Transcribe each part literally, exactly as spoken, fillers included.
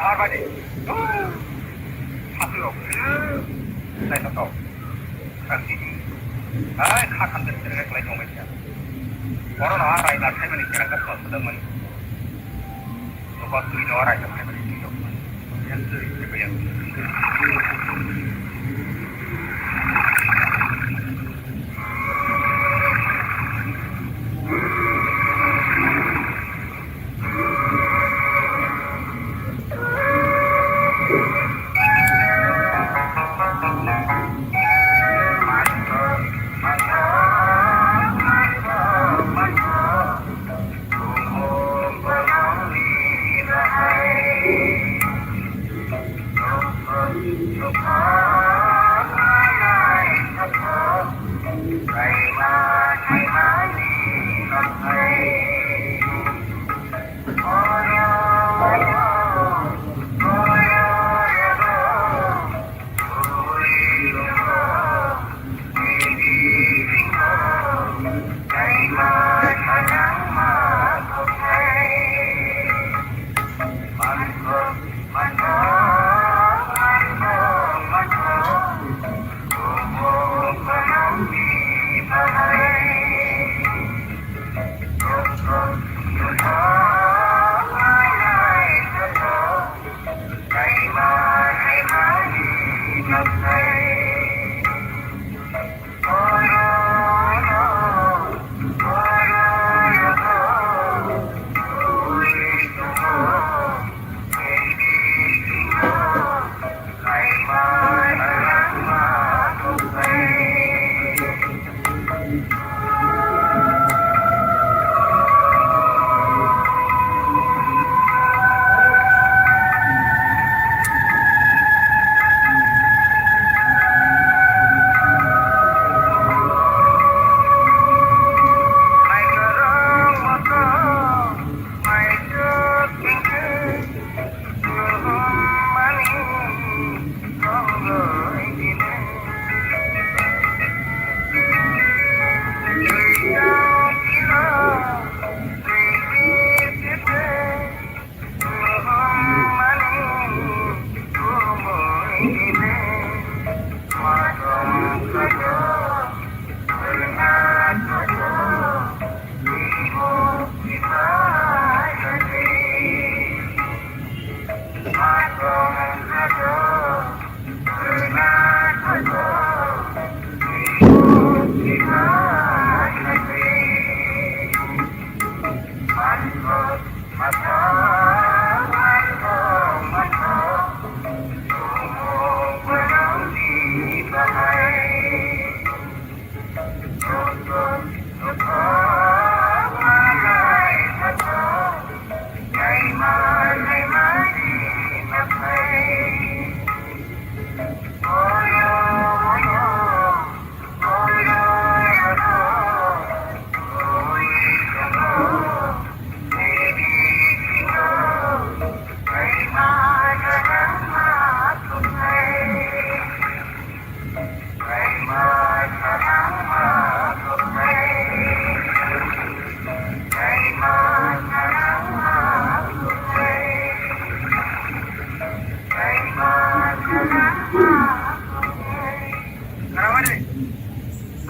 Arbadi. Hasilok. Naithotok. Santini. Hai, kha khamjak sirga khlai tongbaikha. Oro no arai na khaimani sirga kha sodakmani. Nobar twi no arai na khaimani twi rok.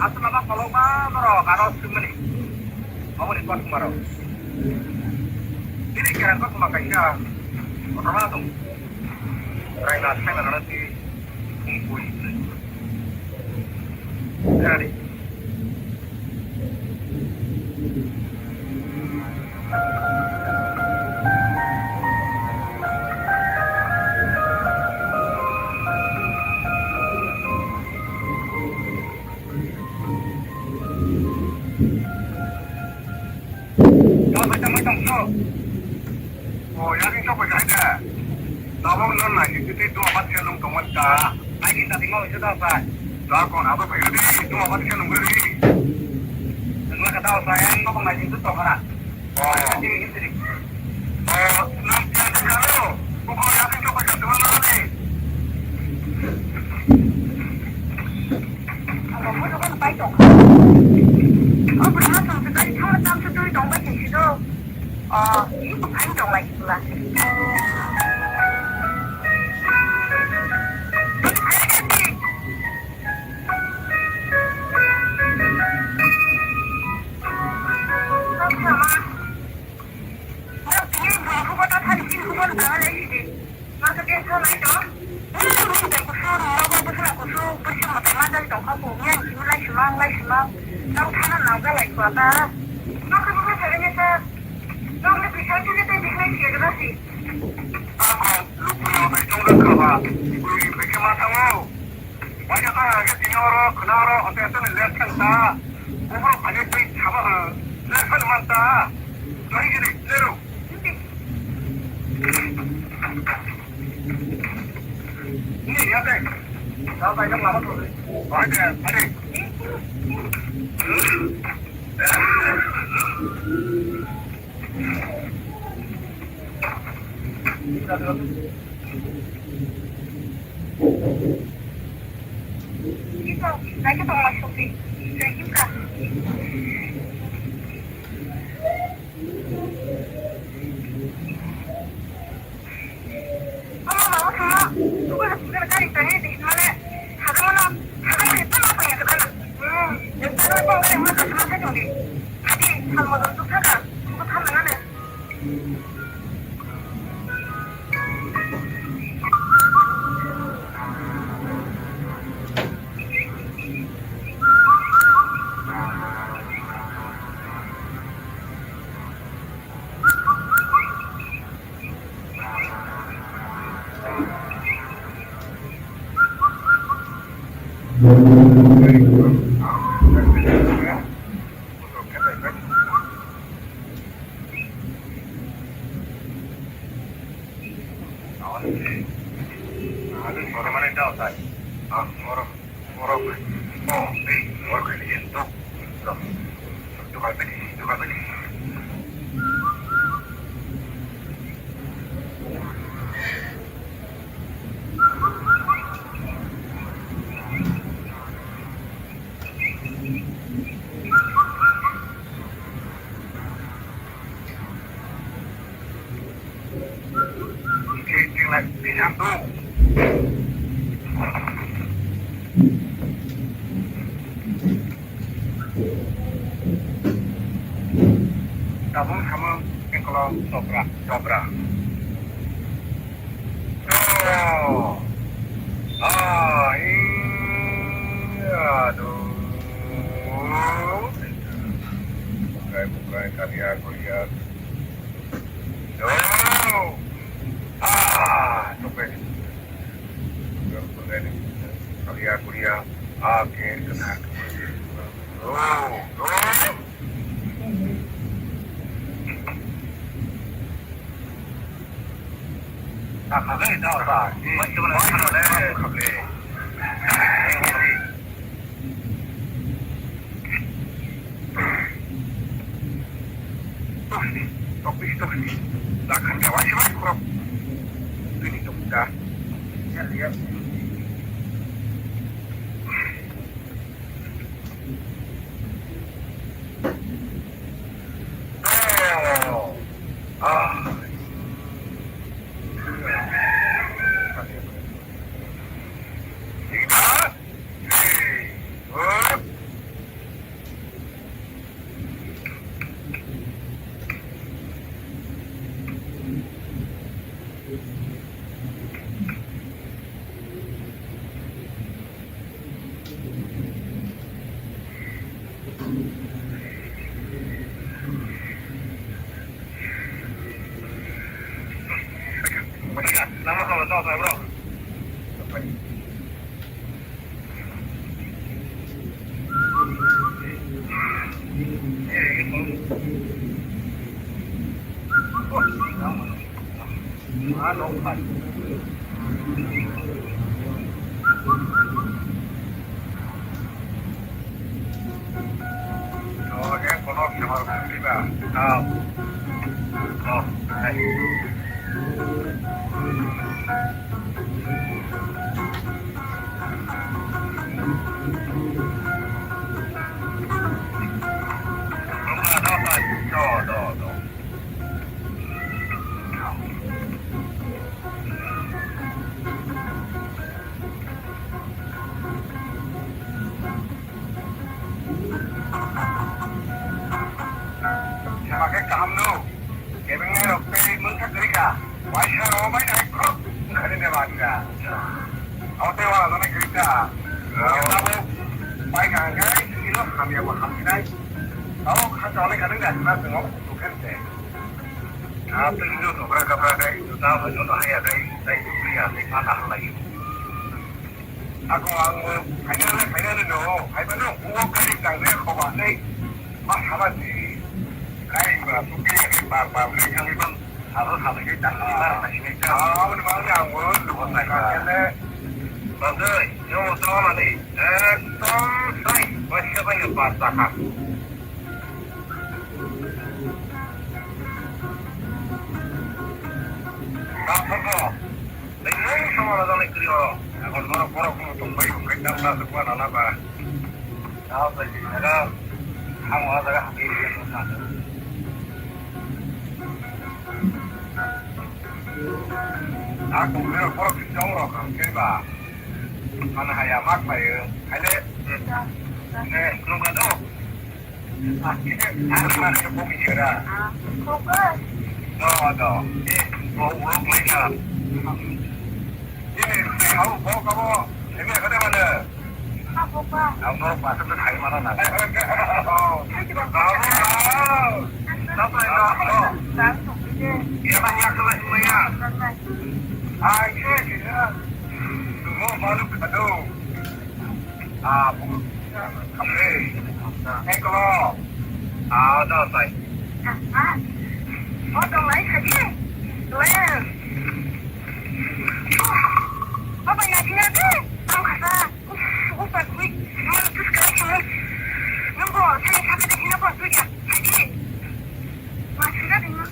Aswk ma kolokma norok aro swngmani. Aboni kothoma rok. Bini kerang kothoma kaisa kotorma tong. Raila saimano si thungpui. Khadi. Tamo tamo tamo. O, yang itu apa saja? Tabok non na itu tu dua empat kilo tong ta. Ai din tadi mau itu dah sai. Dah kon apa pergi di dua empat kilo pergi. Semua kata saya yang kau pengaji itu tong lah. O. Jadi ini tadi. O, nanti ada kalau bukan yang itu apa saja mana ni? Abo mo dokan pai tong. O bwrwino tong se tari thangna tam se twi tong bai se do. O, ni ko phai tong lai sula. Apo, yang sima lai sima, lai sima. Nang thana nang jalai kwa ta. Nang khe bukha sari ni sa. Nang le bisa khe tei bikhlai siya gana si. Ako, luku yo bai chong kha ba. Bui bai khe ma thango. Wajak ang khe tini oro khwna oro hotel hotel ni left hand ta. Bubur phani twi thaba ha. Left hand man ta. Twi gini, zero. Ni ya te. Sa bai ka lama to. Bai te, bai te. Tabung samung engkolo topra, topra. Oh. Ah, iya, aduh. Bukai, bukai, karya, karya. Oh. Ah, topra. Bukai, bukai, karya, karya. Ah, oke, kena. Oh, oh. Kebengnairok tei mungsa kwrwi kha. Waisa rw bai nai khorok wngkhani bebak kha. Abo tei uanajaknai kwrwi kha. Abo Pai ka hwnkhe, chwngno hamya bo hamkrai. Tabuk kha chonai kha nang da, na chwngno kutuk khe se. Ah, twi no tokra kapra kai, juta bo joto haya kai, tai twi ya, tai pata halai. Ako ang mo, khaina le, khaina le no, hai ba no, uwo kai tang le, khoba le, ma haba si. Kai ba, suki ya, kai ba, ba, kai kami bang. Abo sabai khe tang khe bar nai sinai ta. Aboni bagwi ang bo lugo sai kha. Bajai, nw tongmani ekdom sai waisa bai no bar ta kha. Tamo bo, nai nung sama rajak nai kwrwi o. Ako norok borok no tong bai, hwnkhe ta ta se kwa na na ba. Tamo bai jaga, ang o jaga hamya rwya tong kha. Ang tong khe borok si chong rok ang khe ba. Mana haya mak bai o. Haile. Eh, nung ka do? Ang mana ko mi jera. Ah, ko ko. Do, do. Eh, ko urok mai ka. Eh, eh, au, ko ka bo. Ini ka de mana? Ang norok basa no thai mano na. Uf, o bai naisingya de, tamo kha sa. Uf, o bai kwi, mano bwskang khe. Nwng bo sani sakha de hino bo twi kha, phaidi. Ma singya de ma.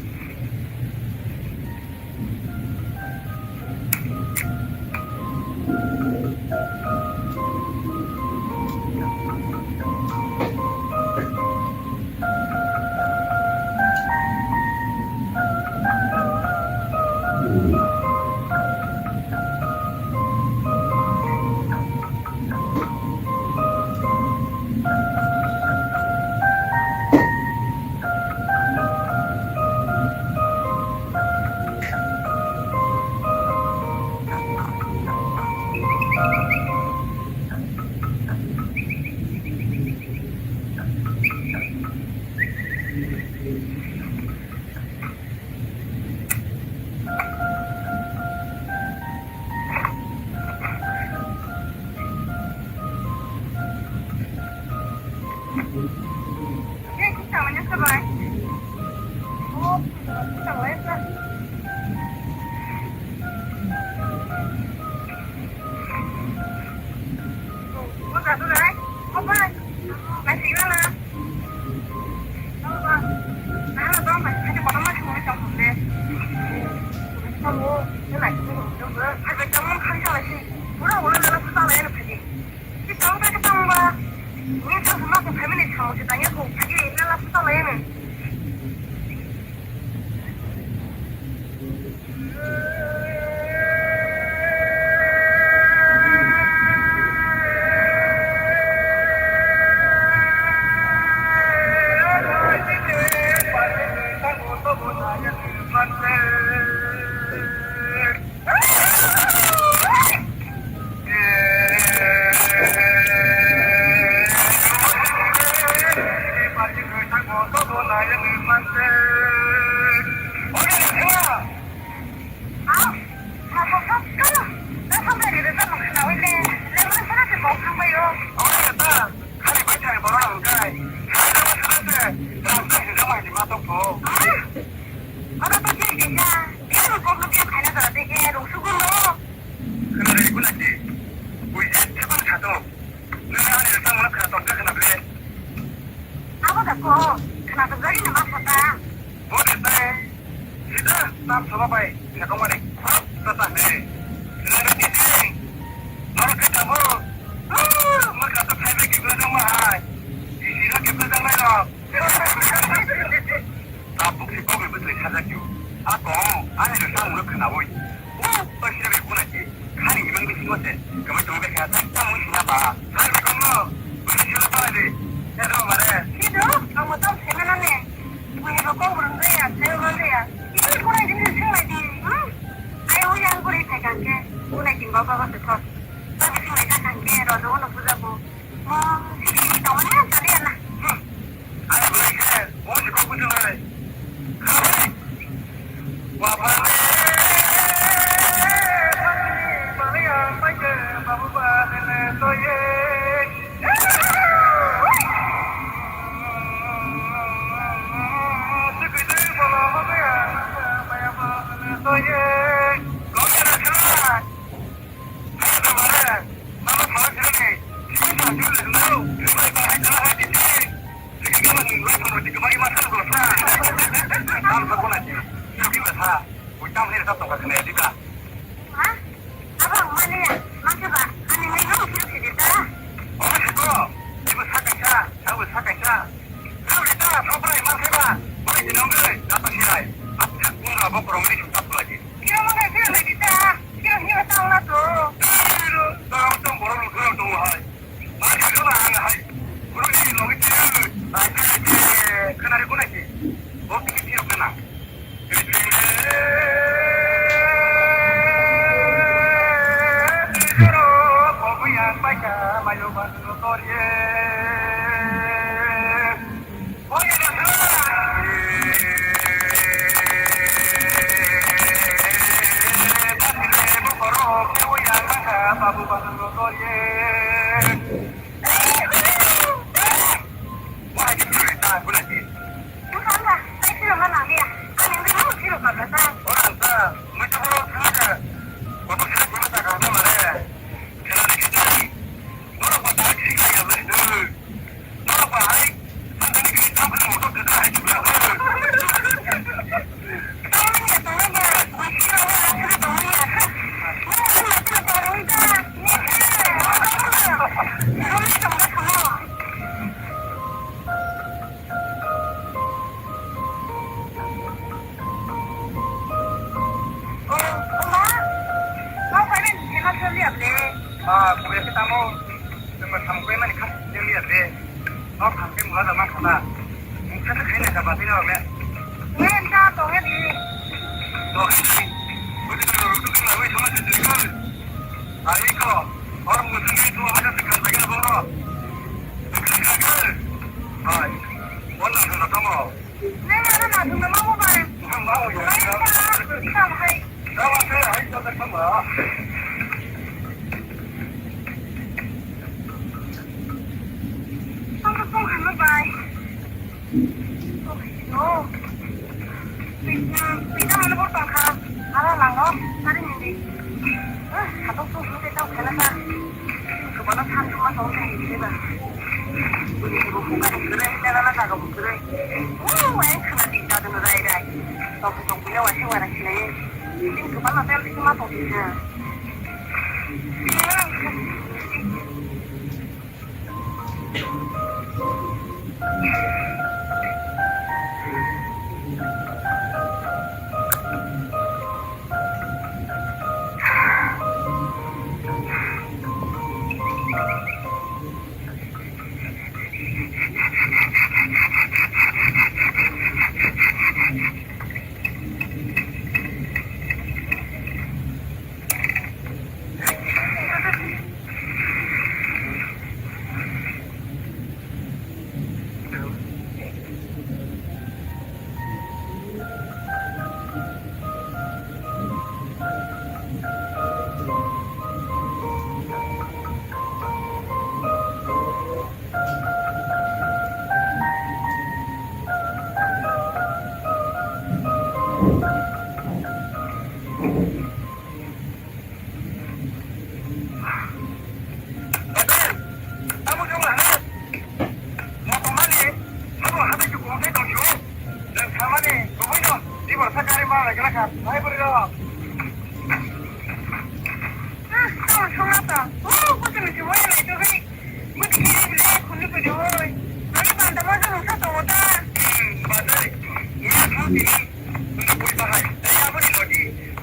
Khwnajakgo, khwnajakgwi no ma sa ta. Bo de tei sida tam solo bai thekong mani khop ta ta ne. Khwnajakgwi tei norok khe tabuk. Mwkha to thaibai kiphiljakma hai. Bisi no kiphiljaknai rok. Tabuk se kok bai bwsai sajak yo. A tong, ani no samung no khwnaui. O, bai sida bai kuna ki. Khani imang bisi mo se. Kamai tong bai kha, tak tamo sina ba. Hai bai kong no. Bai sila ba de. Ya do mare. Kido, ang mo tong se mana ne. Bui no kong burung de ya, se ro de ya. Ini kuna jin sing lai di. Hmm? Ai o yang kuri thai kan ke. Kuna jin baba ba se thot. Ba sing lai kan ke, ro do no puja ko. Mo, Buitam hai rwchap tongkha khna ya diba? Ha? Abo ang mani ya, mangkhe ba, ani nai no phil khidi ta. Omo siko, ibo sa kaisa, abo sa kaisa. Sa kaisa, sa bwrai mangkhe ba, bwrai jinong gwi, kata silai. Acha, kung abo korong ni sutap lagi. Kira mangkhe phil khidi ta, kira hini ba tang na to. Tang tong borok lukhu tong hai. Khwnari khuna ki? Bo tini phiyok khna. Ah, kuya ke tamo, tengah sampai mana khas yang lihat deh. Nok hamke mula da mankha na. Mungsa ta khaina ka ba tino le. Wen ta tong di. To hai. Buti ko rutu ko na wi thoma se jikol. Ai ko. Or musu ni tu ha ta kan ba ya bo. Hai. Wala na tamo. Nai mano na thung na ma bo bai. Ma bo ya. Bai ta, ta bai. Ta wa se hai to ta ma. Tong tong hano bai. Oh, no. Pita, pita hano bo tong kha. Ala lango. Sari hindi. Ah, hatok tu hute tau khela ta. Kepala than cuma tong teh ini ba. Bunyi ibu buka buka deh, lala laga buka deh. Uh, wah, kena tinggal dengan rai rai. Tong tong punya wajah warna sini. Ini kepala tel cuma tong teh.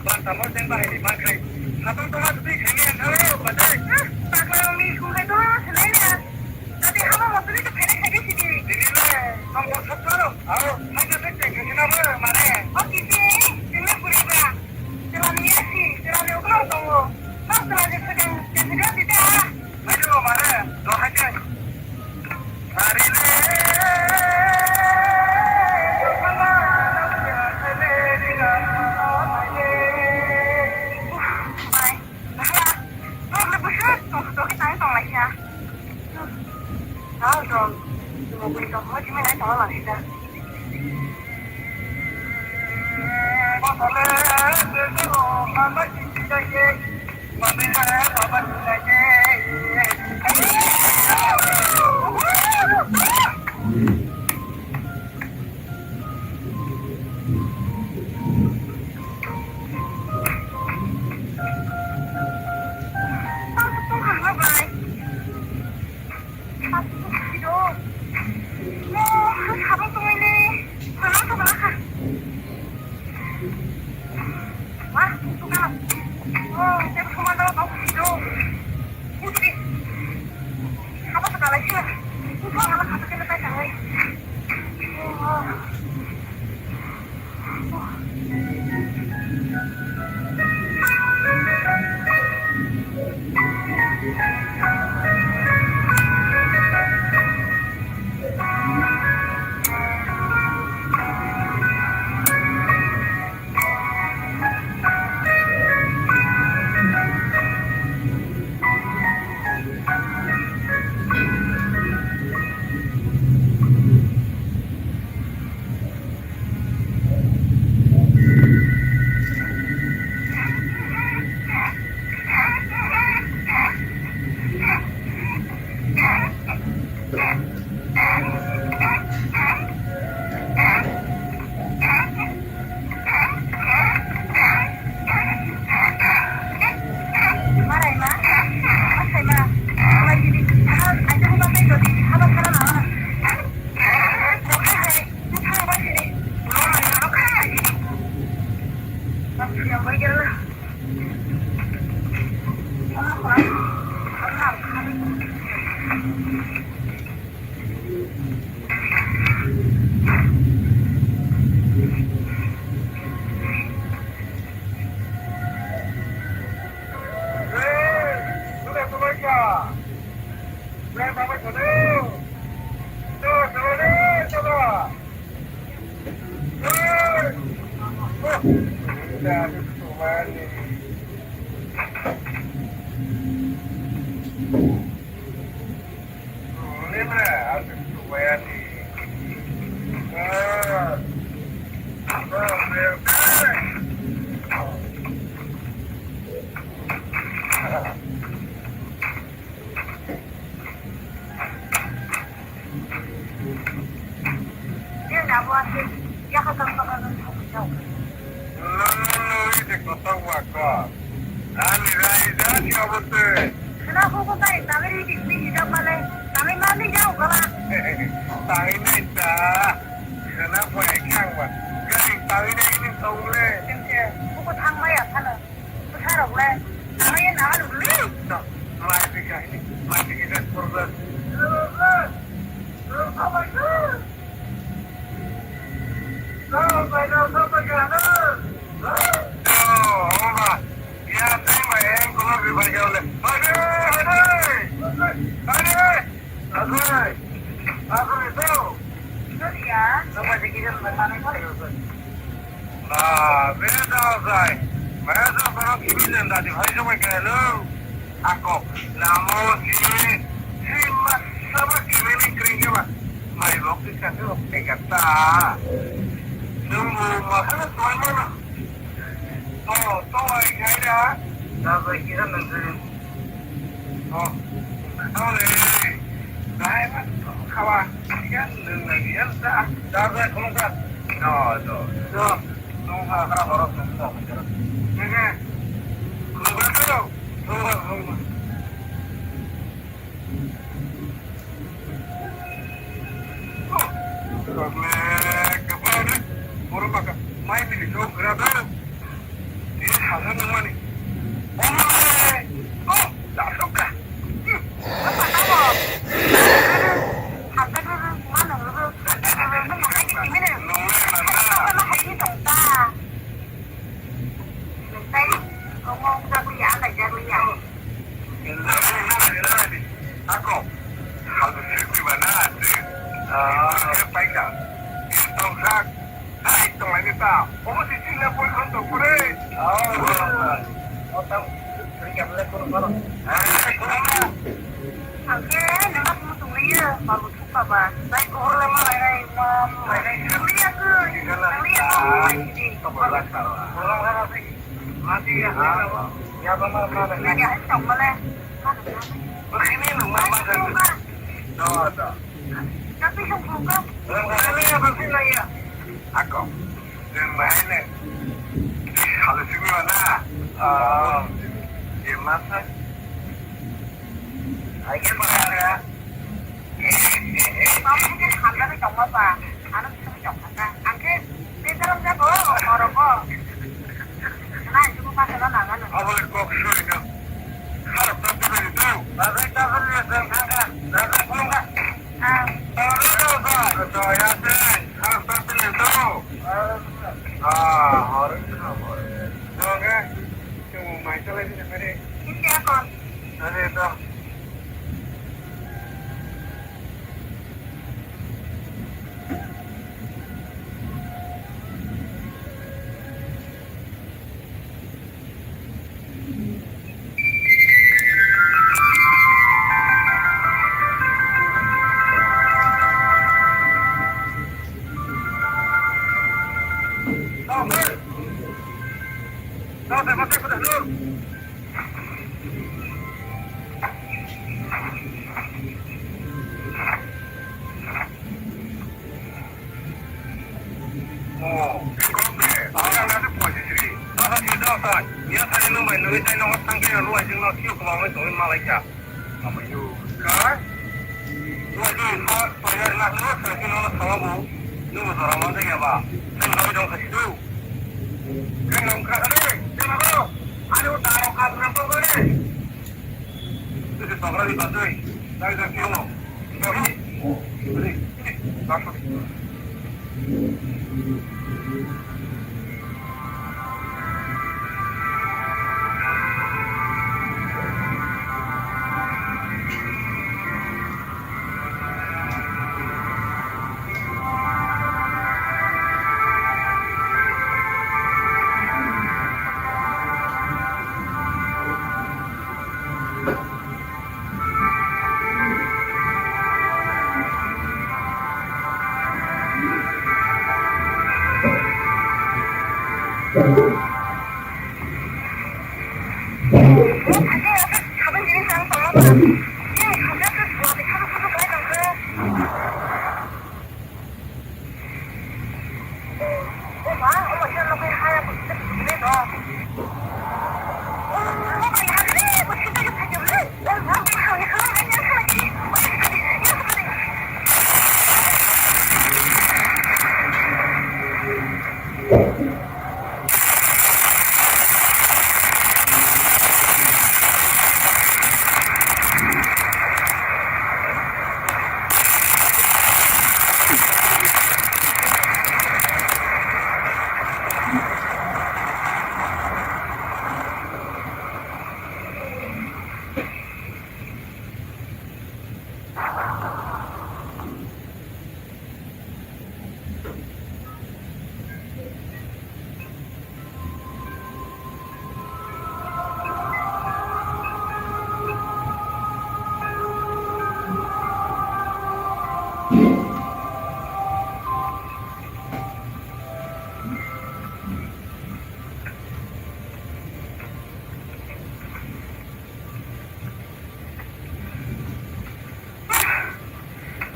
Bantamo jeng bahai ni makhai. Satong tongma twi khani ang tharo, batai. Pakla rong ni sung khai to selai na. Tadi hama motri to phene khai sidi. Dini le, nong bor sat tharo. Ao, hai to sek khai sina bo mane. O kisi, sini puri ba. Selani asi, selani okno tongo. Mas selani sedang, sedang tidak. Hai to mane, do hai to. Ani raida ni obo twi. Khna khuku bai tangwi ri di, bini jok male tangwi ma bini jok kala. Tangwi nai ta. Khna bai khang ba. Gari tangwi nai ni tong le. Khuku thang maya phano. Bwsarok le tangwi na hanu le. No, mai bika ni, mai bika ni problem. Ah, bini dal sai. Maya sa kono kimi jen dadi bhai somai kaya lo. Ako, namo si, si masa ma kimi ni kring ke ba. Mai bok si kasi bok tegata. Nunggu masa na tuan mana. Oh, to ai kaya. Dal sai kira nunggu. Oh, tole. Dai ma khawa. Yan nung na yan sa. Dal sai kono sa. No, no. No. Nung ha kara borok nung sa. Nung ha. Nung ha to. Nung ha, nung ha. Oh. Kok le, kok le. Borok maka. Mai bini jok gra do. Tini salsa nangmani. Omo le. Oh, lasukha. Hmm. Apa kamu? Apa kamu? Mana lu? Mana lagi di mana? Nungmani mana? Apa lagi dong ta? Nungtai, ngomong jago ya, nggak jago ya. Ako, salsa sikui mana? Ah, paika. Tongsak. Hai, tonglaini ta. Omo si sila poi khon tong pore. Oh, oh, oh. Otam, sri kamle kono kono. Hai, kono. Angke, nama kamu tunggu ya, baru suka ba. Baik, kohor lama lai lai, mam, lai lai. Tunggu ya ke, tunggu ya ke. Tunggu ya ke. Mati ya, ya, ya, ba, ma, ma, ma. Ya, ya, tunggu le. Begini lu, ma, ma, ma. No, no. Tapi sungguh kau. Belum kali ya, pasti nanya. Ako, dan bahaya nih. Kalau sini mana? Ah, di masa. Aja mana? Kamu mungkin hamdan itu apa? Anu bisa mencoba kan? Angke, di dalam jago, orang kok. Nah, itu bukan salah nama. Apa kok sini? Kalau tak boleh itu. Bagai tak boleh, tak boleh. Oh, kok de, orang nanti posisi. Masa sih dah, San? Dia tadi nunggu, nunggu saya nunggu sampai yang luar jeng nasi, aku mau itu malah ya. Apa yuk? Kan? Luar jeng, San, saya nak nunggu, saya nunggu sama bu. Nunggu sama mana ya, Pak? Saya nunggu dong kasih tu.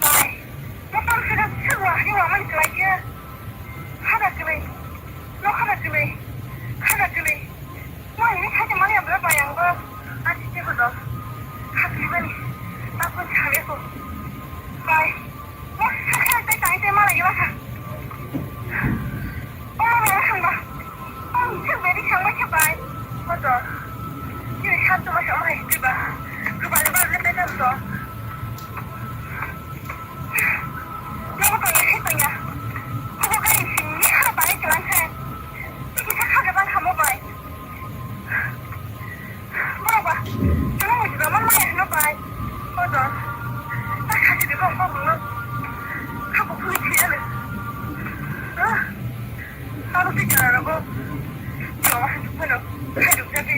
Bai, motor khe swk wahai wamani kwlai khe. Khada kwlwi, nok khada kwlwi, khada kwlwi. Mo hini khaite mani abla bai ang bo. Ati tebo do. Khakli bani. Takun chale ko. Bai, mo khe khe tai tai te mala iwa kha. Omo mala khangba. Ang khe beri khangba khe bai. Motor. Kiri sab tuma sama hai tiba. Kubali ba le petam to. Nogo tongya khe tongya. Obo gari simi ha bai kwlangkhe. Tei kisa kha kwbang hamo bai. Borok ba, tamo mujura man maya hino bai. Odo. Ta khasi de bong bong no. Kha bo khuli khiyale. Ah. Tamo se jara rogo. Jawa ha chukmano. Khai duk jabi.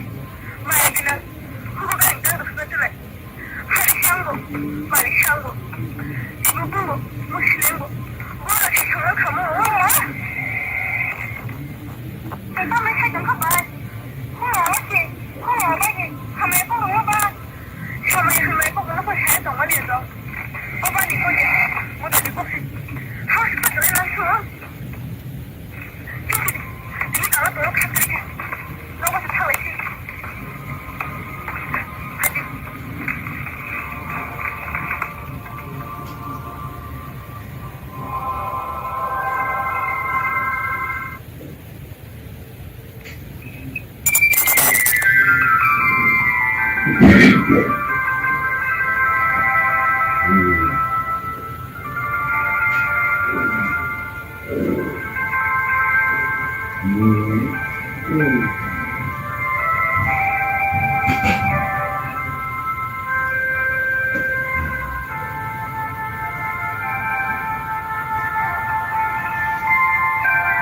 Maya dina. Obo gari ta duk jabi lai. Hari sangbo, mari sangbo. Ibu bungo, musilengbo. Bora si sangno kamo, o ma. Teta mai sai tongkha bai. Kuma o si, kuma o bai si. Hamai ko mo ba. Samai hamai ko mo ko sai tongma ni do. O ba ni ko ni, mo da ni ko si. Ha, sa sa na su.